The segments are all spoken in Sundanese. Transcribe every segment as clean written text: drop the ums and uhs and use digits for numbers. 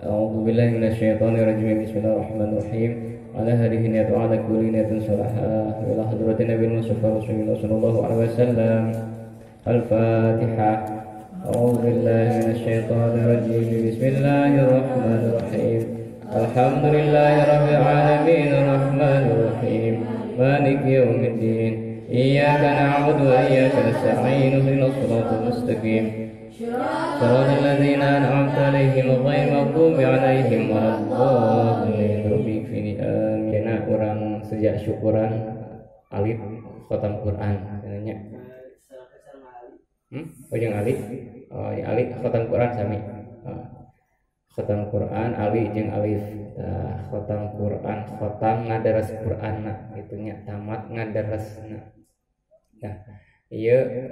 A'udzu billahi minasyaitonir rajim. Bismillahirrahmanirrahim. Ala hadhihi niyatu ala kulli niyatin salihah ila hadratin Nabi Mustafa Rasulullah sallallahu alaihi wasallam. Al-Fatihah. A'udzu billahi minasyaitonir rajim. Bismillahirrahmanirrahim. Alhamdulillahi rabbil alamin arrahmanir rahim maliki yaumiddin. Iyyaka na'budu wa iyyaka nasta'in. Ihdinas siratal mustaqim. صراط الذين أنعمت عليهم غير المغضوب عليهم ولا الضالين. Rabbi ighfirli. Amin. Urang sejak syukuran alif khatam Quran katanya. Oh jeung Ali. Oh ya Ali khatam Quran sami. Khatam Quran Ali jeung alif. Tah khatam Quran khatam ngadaras Qur'anna kitu nya tamat ngadarasna. Nah, ieu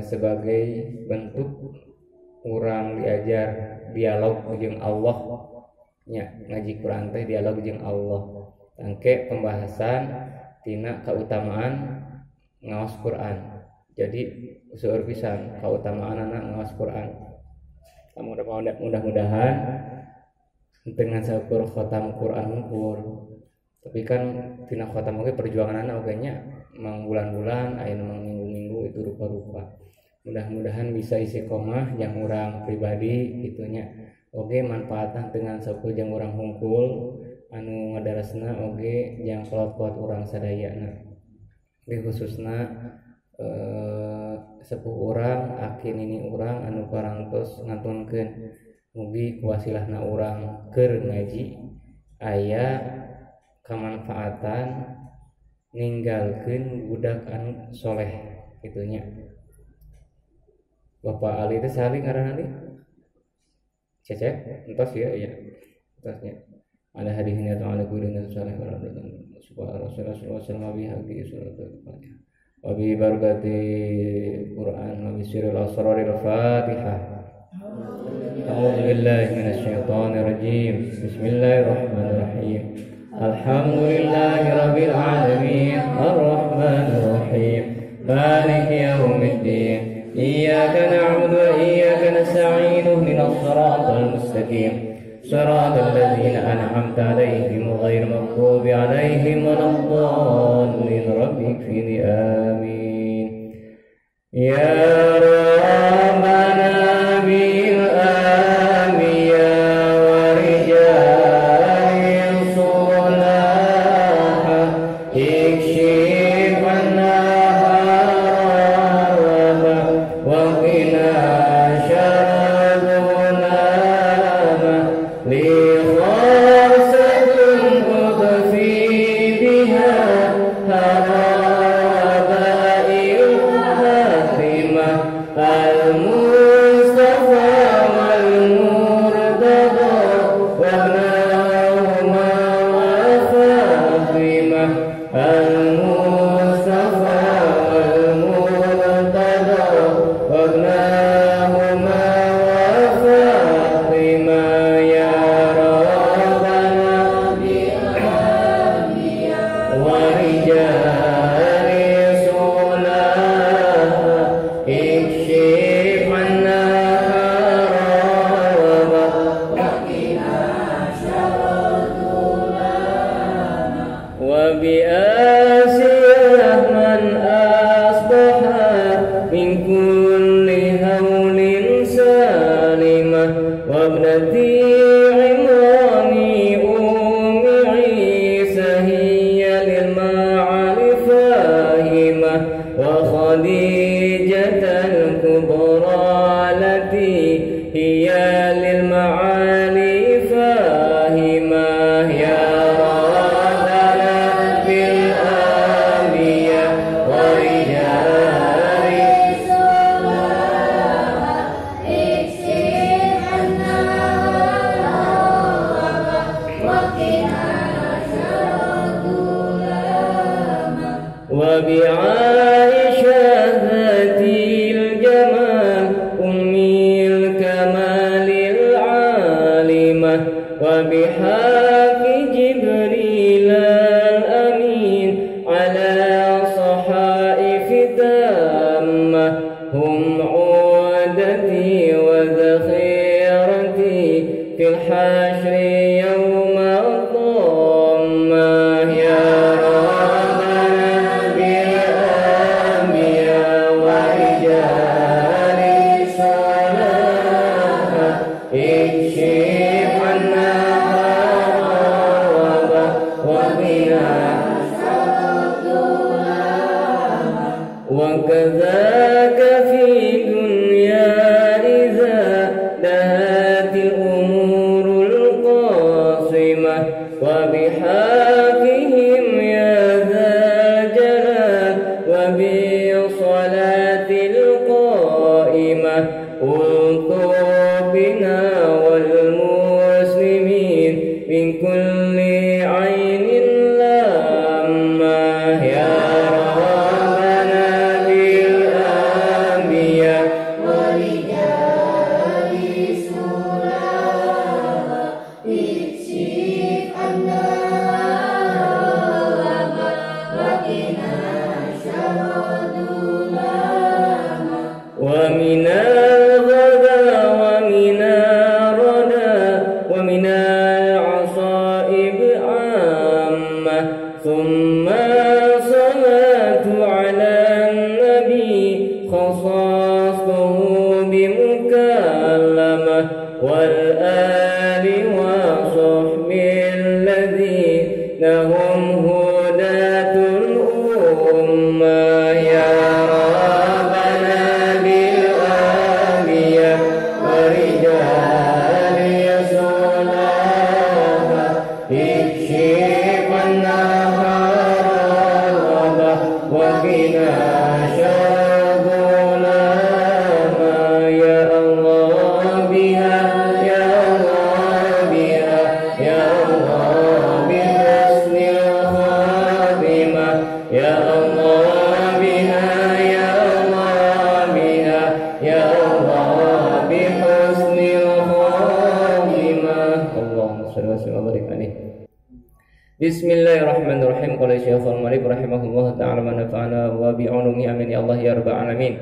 sebagai bentuk urang diajar dialog jeung Allah nya, ngaji Quran teh dialog jeung Allah. Tangke pembahasan tina keutamaan ngaos Quran. Jadi seueur pisan kautamaanana ngaos Quran. Mudah-mudahan dengan saukur khatam Quran hungkul. Tapi kan tina khatam oge perjuanganana oge nya mang bulan-bulan aya nu mang minggu-minggu itu rupa-rupa. Mudah-mudahan bisa istiqomah yang urang pribadi gitunya. Oge manfaatna dengan saukur jeung urang hungkul anu ngadarasna oge jang kolot-kolot urang sadayana. Oge khususna sepuh urang aki nini urang anu parantos ngantunkeun mugi kuwasilahna urang keur ngaji aya kamanfaatan ninggalkeun budak anu soleh gitunya. Bapak Ali itu sali ngaran Ali Cecep entos ya ya entosnya ada hadisnya ta'ala kudu saleh wa subhana rasulullah sallallahu alaihi wasallam bi haqi suratul Fatihah wa bi barakati Quran wa bi sirril asraril Fatihah. A'udzu billahi minasyaitonir rajim. Bismillahirrahmanirrahim. Alhamdulillahi rabbil alamin arrahmanir rahim maliki yaumiddin. Iyyaka na'budu wa iyyaka nasta'in. Ihdinas siratal mustaqim. Siratal ladzina an'amta 'alaihim ghairil maghdubi 'alaihim waladdallin. Rabbi ighfirli. Amin. Ya Rabbana bil anbiya wa rijalil sulaha ikshif 'anna wa qina syarra li khamsatin udfi biha haraba'il hatimah al-mustafa wal murtada wa nahuma wa fatimah al-mustafa wal murtada wa nahuma wa fatimah. Ya Rabbana wa rijali sulaha ikshif 'anna haraba wa qina syarra wa bi asiyah man asbaha min kulli hawlin salimah wa ibnati Imrani ummi Isa hiya lil ma'ali fahimah wa Khadijatal kubra allati hiya lil ma'ali fahimah. Ya Rabbana bil anbiya wa rijali wa bi'aisyah dhatil jamal ummil kamalil alimah wa bihaqqi Jibril al-amin ala sahaifi tammah hum 'udati wa dhakhirati fil الحشر يوم الضمة يا ربنا بالأنبياء ورجال الصلاة اكشف عنا وقنا وكذاك في دنيا إذا دهت الأمور القاصمة وبحقهم يا ذا الجلال وبصلاة القائمة الطف بنا والمسلمين من كل عين لامة يا ربنا بالأنبياء ورجال السلامة اكشف عنا وقنا شر الظلام ومن الغدا ومن الردى ومن العصائب عامة ثم الصلاة على النبي خصصته بمكالمة والآل وصحب الذين هم هداة الأمة يا ربنا بالأنبياء ورجال الصلاة اكشف عنا الوباء وقنا شر الظلام يا الله بها يا الله بها يا الله بحسن الخاتمة يا الله بها يا الله بها يا الله بحسن الخاتمة اللهم صل وسلم وبارك عليه. Bismillahirrahmanirrahim. Qala Syekhul Malik rahimahullah ta'ala wa nafa'ana wa bi'ulumi amin ya Allah ya rabbal alamin.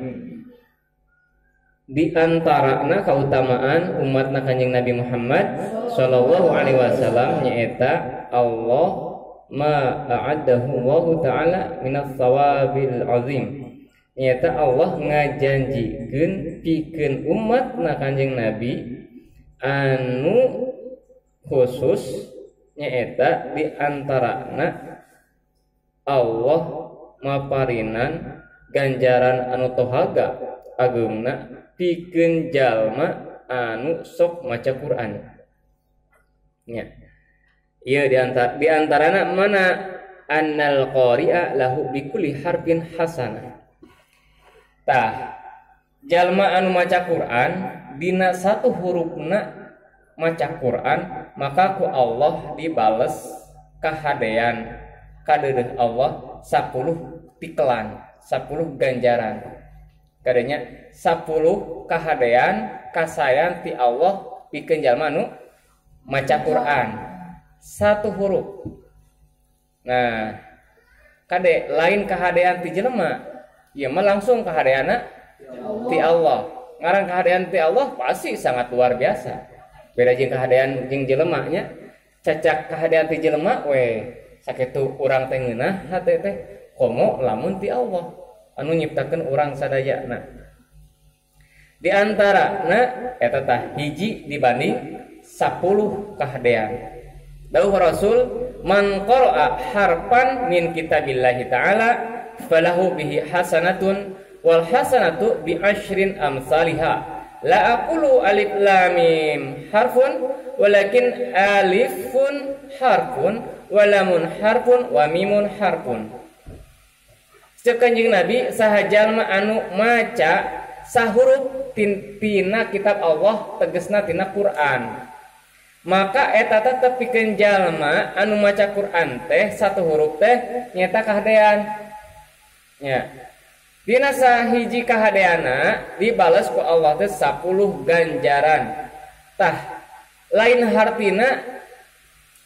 Di antarana kautamaan umatna Kanjeng Nabi Muhammad sallallahu alaihi wasallam nyaeta Allah ma a'addahu Allah ta'ala minas sawabil azim. Nyaeta Allah ngajanjikeun pikeun umatna Kanjeng Nabi anu khusus nyaeta di antarana Allah maparinan ganjaran anu tohaga ageungna pikeun jalma anu sok maca Quran. Nya. Ieu di antarana mana annal qari'a lahu bikulli harfin hasanah. Tah, jalma anu maca Quran dina satu hurufna maca Quran maka ku Allah dibales kahadean kadeudeuh Allah 10 tikelan 10 ganjaran kadenya 10 kahadean kasayan ti Allah pikeun jalma anu maca Quran satu huruf. Nah kade lain kahadean ti jelema ieu mah langsung kahadeanna ti Allah. Ngarang kahadean ti Allah pasti sangat luar biasa. Beda jeung kahadean jeung jelema nya cacak kahadean ti jelema we sakitu urang teh ngeunah hate teh komo lamun ti Allah anu nyiptakeun urang sadayana. Di antarana eta tah hiji dibanding 10 kahadean. Dawuh Rasul man qara'a harfan min kitabillahi ta'ala falahu bihi hasanatun wal hasanatu bi asyrin amsalihah. La aqulu alif lam mim harfun walakin alifun harfun wa lamun harfun wa mimun harfun. Ceuk Kanjeng Nabi saha jalma anu maca sahurup tina kitab Allah tegesna tina Quran. Maka eta tetep pikeun jalma anu maca Quran teh satu huruf teh nyaeta kahadean. Nya. Dina sahiji kahadeana dibales ku Allah teh 10 ganjaran. Tah lain hartina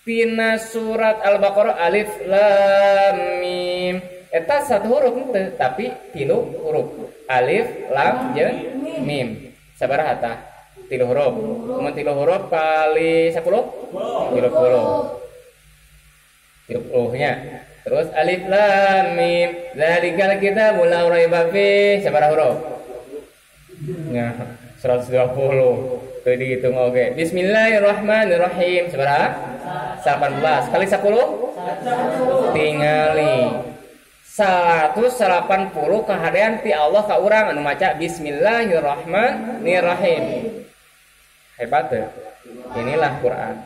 tina surat Al-Baqarah alif lam mim eta satu huruf teu tapi tilu huruf alif lam jeung mim. Sabaraha tah? 3 huruf. Mun 3 huruf kali 10? 30. 30 nya. Terus alif lam mim dzalikal kitabul la raiba fihi sabaraha huruf? Nya 120. Teu dihitung oge. Bismillahirrahmanirrahim sabaraha? 18 kali 10? Tingali 180 kahadean ti Allah ka urang anu maca bismillahirrahmanirrahim. Hebat teu? Inilah Quran.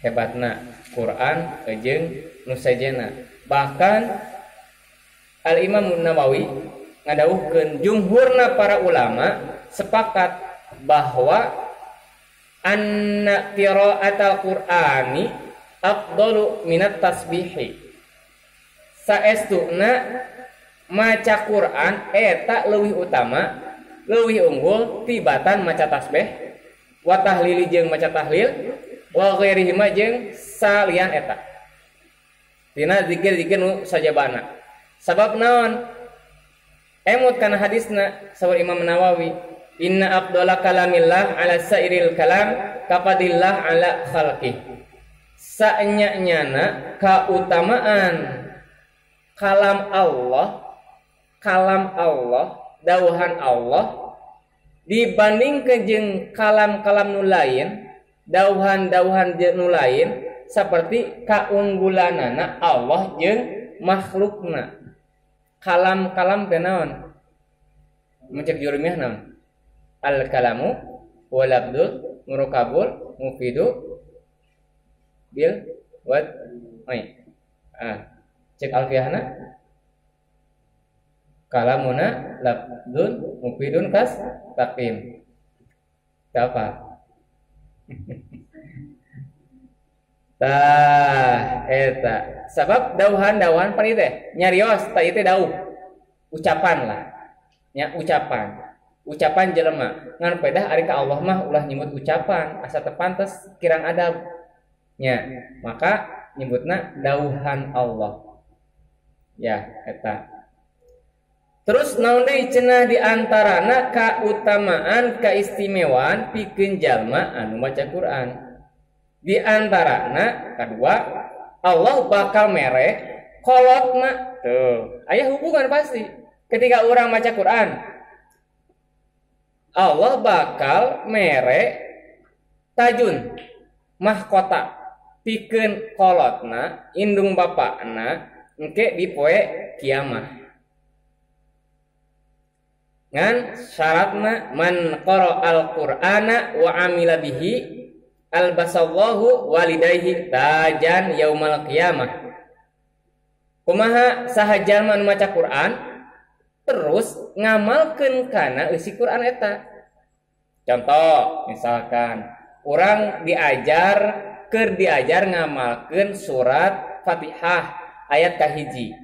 Hebatna Quran jeung nu sejenna. Bahkan Al Imam Nawawi ngadawuhkeun jumhurna para ulama sepakat bahwa anna qira'atal Qur'ani afdalu minat tasbihi. Saestuna maca Quran eta leuwih utama, leuwih unggul tibatan maca tasbih wa tahlili jeung maca tahlil wa ghairihima jeung salian eta. Tina zikir-zikir nu sajabana. Sabab naon? Emut kana hadisna saur Imam Nawawi, inna afdala kalamillah ala sairil kalam kapadillah ala khalqih. Saenya-nyana kautamaan kalam Allah, dawuhan Allah dibandingkeun jeung kalam-kalam nu lain, dawuhan-dawuhan nu lain seperti kaunggulanana Allah jeung makhlukna. Kalam-kalam teh naon? Mun cek jurumiah naon? Al kalamu wal abdul murukabul mufidu bil wad ai. Ah, cek alfiahna kalamuna lafdzun mufidun kas taqim. Apa? Tah eta sabab dauhan-dauhan pan ieu teh nyarios tah ieu teh dauh ucapan lah nya, ucapan ucapan jelema ngan pedah ari ka Allah mah ulah nyebut ucapan asa teu pantes kirang adab nya, maka nyebutna dauhan Allah ya eta. Terus naon deui cenah di antarana kautamaan kaistimewaan pikeun jalma anu maca Quran. Di antarana kedua Allah bakal mere kolotna tuh aya hubungan pasti ketika orang maca Quran Allah bakal mere tajun mahkota pikeun kolotna indung bapakna engke di poe kiamah. Ngan syaratna man qara al-Qur'ana wa amila bihi albasallahu walidayhi tajan yaumal qiyamah. Kumaha saha jalma anu maca Quran terus ngamalkeun kana eusi Quran eta. Contoh misalkan urang diajar keur diajar ngamalkeun surat Fatihah ayat kahiji.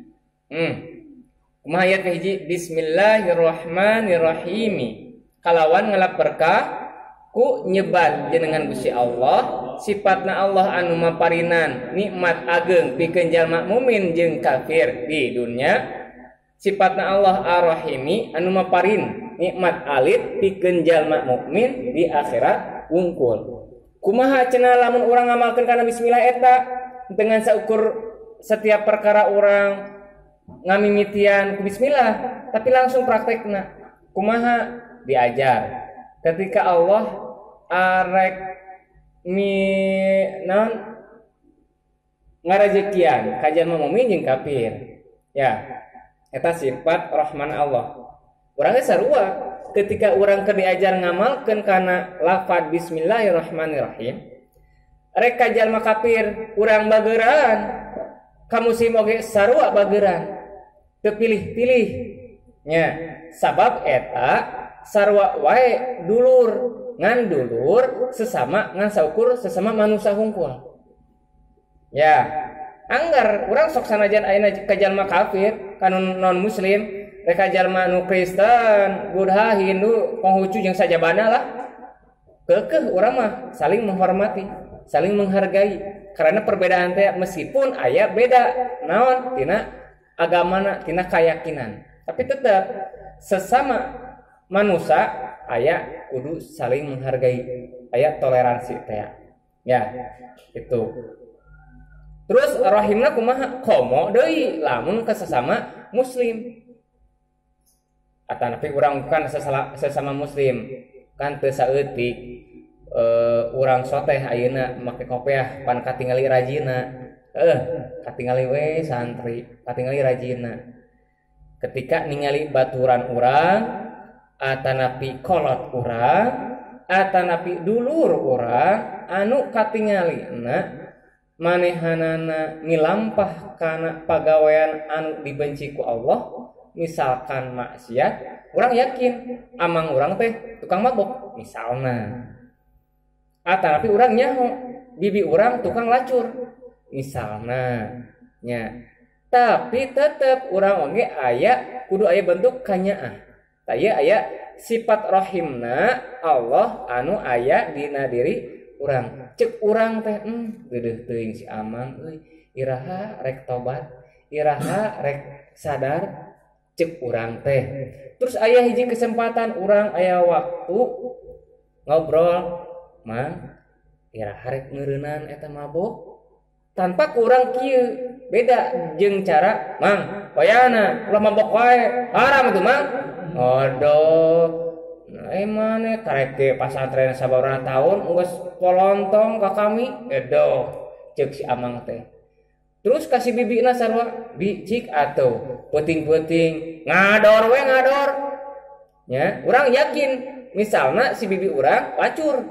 Kumaha ayat kahiji? Bismillahirrahmanirrahim. Kalawan ngelap berkah ku nyebat jenengan Gusti Allah, sifatna Allah anu maparinan nikmat ageng pikeun jalma mukmin jeung kafir di dunia, sifatna Allah Ar-Rahimi anu maparin nikmat alit pikeun jalma mukmin di akhirat wungkul. Kumaha cenah lamun urang ngamalkeun kana bismillah eta dengan saukur setiap perkara urang ngamimitian ku bismillah tapi langsung praktekna. Kumaha diajar ketika Allah arek mi naon ngarajekian ka jalma mukmin jeung kafir ya eta sifat rahman Allah. Urang ge sarua ketika urang keur diajar ngamalkeun kana lafaz bismillahirrahmanirrahim rek ka jalma kafir urang bageran ka muslim oge sarua bageran teu pilih-pilih nya sabab eta sarua wae dulur ngan dulur sesama ngan saukur sesama manusia hungkul ya. Anggar urang sok sanajan ayeuna ka jalma kafir ka non muslim rek ka jalma nu Kristen, Buddha, Hindu, Konghucu jeung sajabana lah keukeuh urang mah saling menghormati, saling menghargai karena perbedaan teh meskipun aya beda naon tina agamana tina keyakinan tapi tetap sesama manusia aya kudu saling menghargai, aya toleransi teh. Ya, itu. Terus rahimna kumaha? Komo deui lamun ke sesama muslim. Atanapi urang kan sesama muslim kan teu saeutik urang soteh ayeuna make kopiah pan katingali rajina. Katingali we santri, katingali rajina. Ketika ningali baturan urang atanapi kolot urang atanapi dulur urang anu katingalina manehanana milampah kana pagawean anu dibenci ku Allah, misalkan maksiat, urang yakin amang urang teh tukang mabok misalna, atanapi urang nyaho bibi urang tukang lacur misalna nya, tapi tetep urang oge aya kudu aya bentuk kanyaah, taya aya sifat rahimna Allah anu aya dina diri urang. Cek urang teh geudeuh teuing si amang euy, iraha rek tobat, iraha rek sadar, cek urang teh. Terus aya hiji kesempatan urang aya waktu ngobrol, mang iraha rek ngeureunnan eta mabok tanpa kurang kieu, beda jeung cara mang wayana ulah mabok wae haram atuh mang. Aduh, nah mane karek ge pasantren sabaraha taun geus polontong ka kami, edoh ceuk si amang teh. Terus kasih bibina sarua bi cik atuh peuting-peuting ngador we ngador. Nya, urang yakin misalna si bibi urang lacur.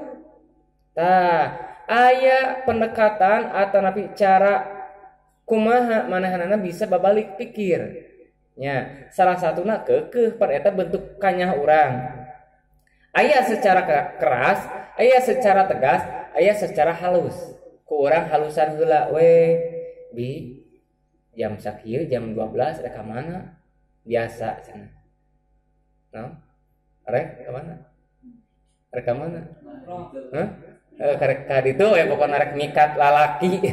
Tah, aya pendekatan atanapi cara kumaha manehanana bisa babalik pikir. Nya, salah satuna keukeuh pan eta bentuk kanyah urang. Aya secara keras, aya secara tegas, aya secara halus. Ku urang halusan heula we bi jam sakieu jam 12 rek ka mana? Biasa cenah. Naon? Rek ka mana? Rek ka mana? Hah? Karek ka ditu ya pokona rek mikat lalaki.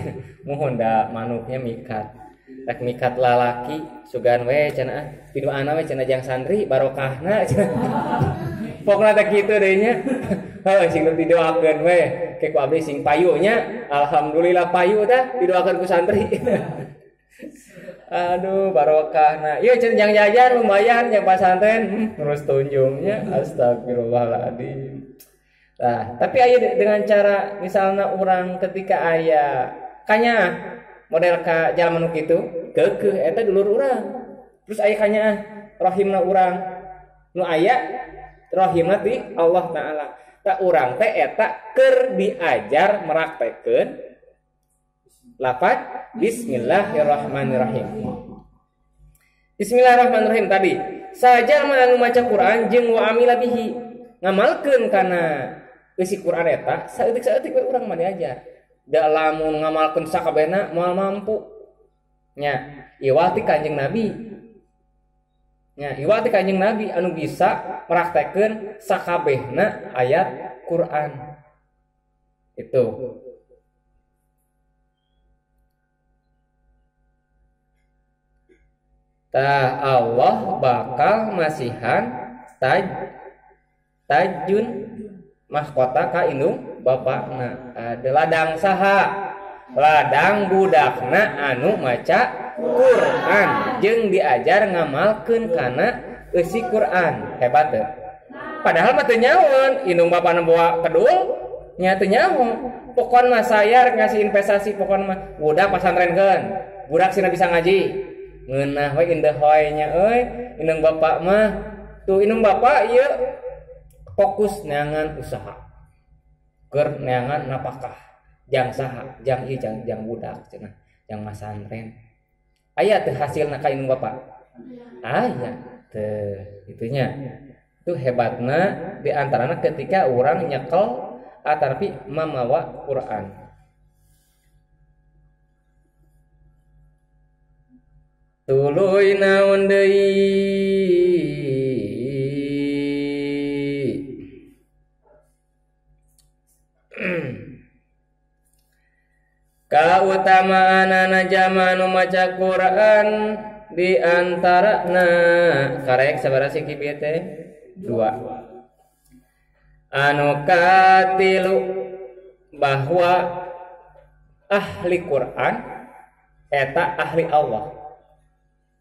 Muhun da manuknya mikat. Rek mikat lalaki sugan we cenah piduana we cenah jang santri barokahna cenah. Pokona teh kitu deui nya. Heuh sing didoakeun we ke ku abdi sing payu nya. Alhamdulillah payu tah didoakeun ku santri. Aduh barokahna. Ieu cenah jang jajan lumayan jang pasantren terus tunjungnya astagfirullahaladzim. Nah, tapi aya dengan cara misalnya orang ketika aya kanya model ka jalma nu kitu keukeuh eta dulur urang. Terus aya kanya rahimna urang nu aya rahimna ti Allah Ta'ala. Tak urang teh eta keur diajar meraktekeun lafaz bismillahirrahmanirrahim. Bismillahirrahmanirrahim tadi sajalma anu maca Quran jeung wa amila bihi ngamalkeun kana eusi Quran eta saeutik-saeutik we urang mah diajar. Da lamun ngamalkeun sakabehna moal mampu. Nya, iwal ti Kanjeng Nabi. Nya, iwal ti Kanjeng Nabi anu bisa praktekeun sakabehna ayat Quran. Itu. Tah Allah bakal masihan tajun mahkota ka indung bapakna. Ada ladang saha? Ladang budakna anu maca Quran jeung diajar ngamalkeun kana eusi Quran. Hebat teu? Padahal mah teu nyahoeun indung bapakna bawa kedul nya teu nyaho. Pokon mah saya rek ngasih investasi pokon mah budak pasantrenkeun. Budak sina bisa ngaji. Ngeunah we indah hoy nya euy indung bapak mah. Tuh indung bapak ieu fokus neangan usaha, keur neangan napakah, jang saha, jang ieu jang jang budak cenah, jang masantren. Aya teu hasilna ka indung bapak? Aya teu itunya. Itu hebatna di antarana ketika urang nyekel atanapi mamawa Quran. Tuluy naon deui? Kautamaanana jalma nu maca Quran di antarana karek sabaraha siki bieu teh? 2. Anu katilu bahwa ahli Quran eta ahli Allah.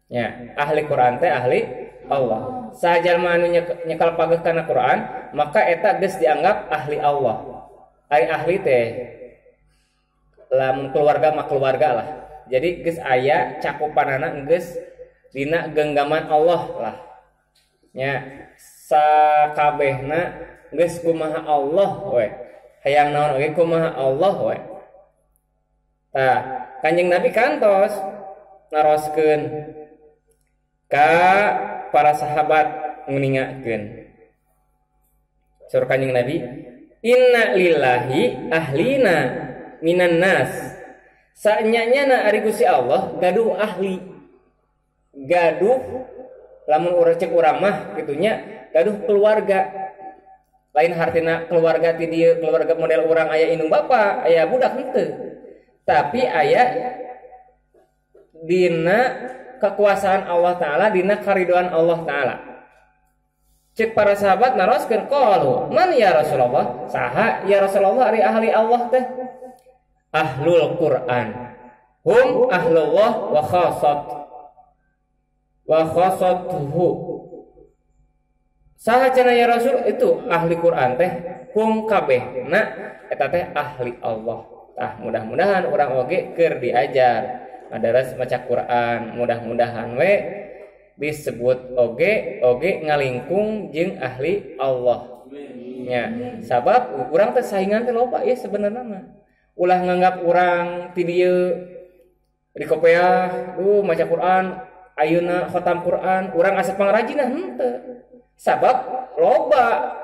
Ya, ahli Quran teh ahli Allah. Sajalma anu nyekal pageh kana Quran, maka eta geus dianggap ahli Allah. Ari ahli teh lamun keluarga mah keluarga lah. Jadi geus aya cakupanana geus dina genggaman Allah lah. Nya sakabehna geus kumaha Allah we. Hayang naon oge kumaha Allah we. Tah, Kanjeng Nabi kantos naroskeun ka para sahabat nguningakeun. Saur Kanjeng Nabi, inna lillahi ahlina minan nas. Saenyanya ari Gusti Allah gaduh ahli. Gaduh lamun urang cek urang mah kitunya gaduh keluarga. Lain hartina keluarga ti dieu, keluarga model urang aya indung bapa, aya budak henteu. Tapi aya dina kekuasaan Allah Ta'ala, dina karidoan Allah Ta'ala. Cek para sahabat naroskeun, qalu man ya Rasulullah? Saha ya Rasulullah ari ahli Allah teh? Ahlul Quran. Hum ahlullah wa khassat wa khassatuhu. Saha cenah ya Rasul itu ahli Quran teh hum kabeh na eta teh ahli Allah. Tah mudah-mudahan urang oge keur diajar madaras maca Quran, mudah-mudahan we disebut oge oge ngalingkung jeung ahli Allah. Nya, sabab urang teh saingan teh loba ya sebenarna mah. Ulah nganggap urang ti dieu di kopeah, duh maca Quran, ayeuna khotam Quran, urang asa pangrajinna henteu. Sabab loba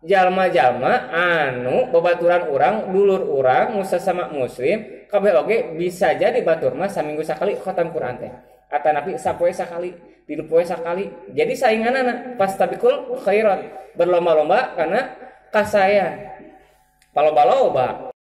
jalma-jalma anu babaturan urang, dulur urang, sesama muslim, kabeh oge bisa jadi batur mah saminggu sakali khotam Quran teh. Atanapi sapoe sakali, tilu poe sakali. Jadi sainganana fastabikul khairat, berlomba-lomba karena kasayan. Paloba-loba.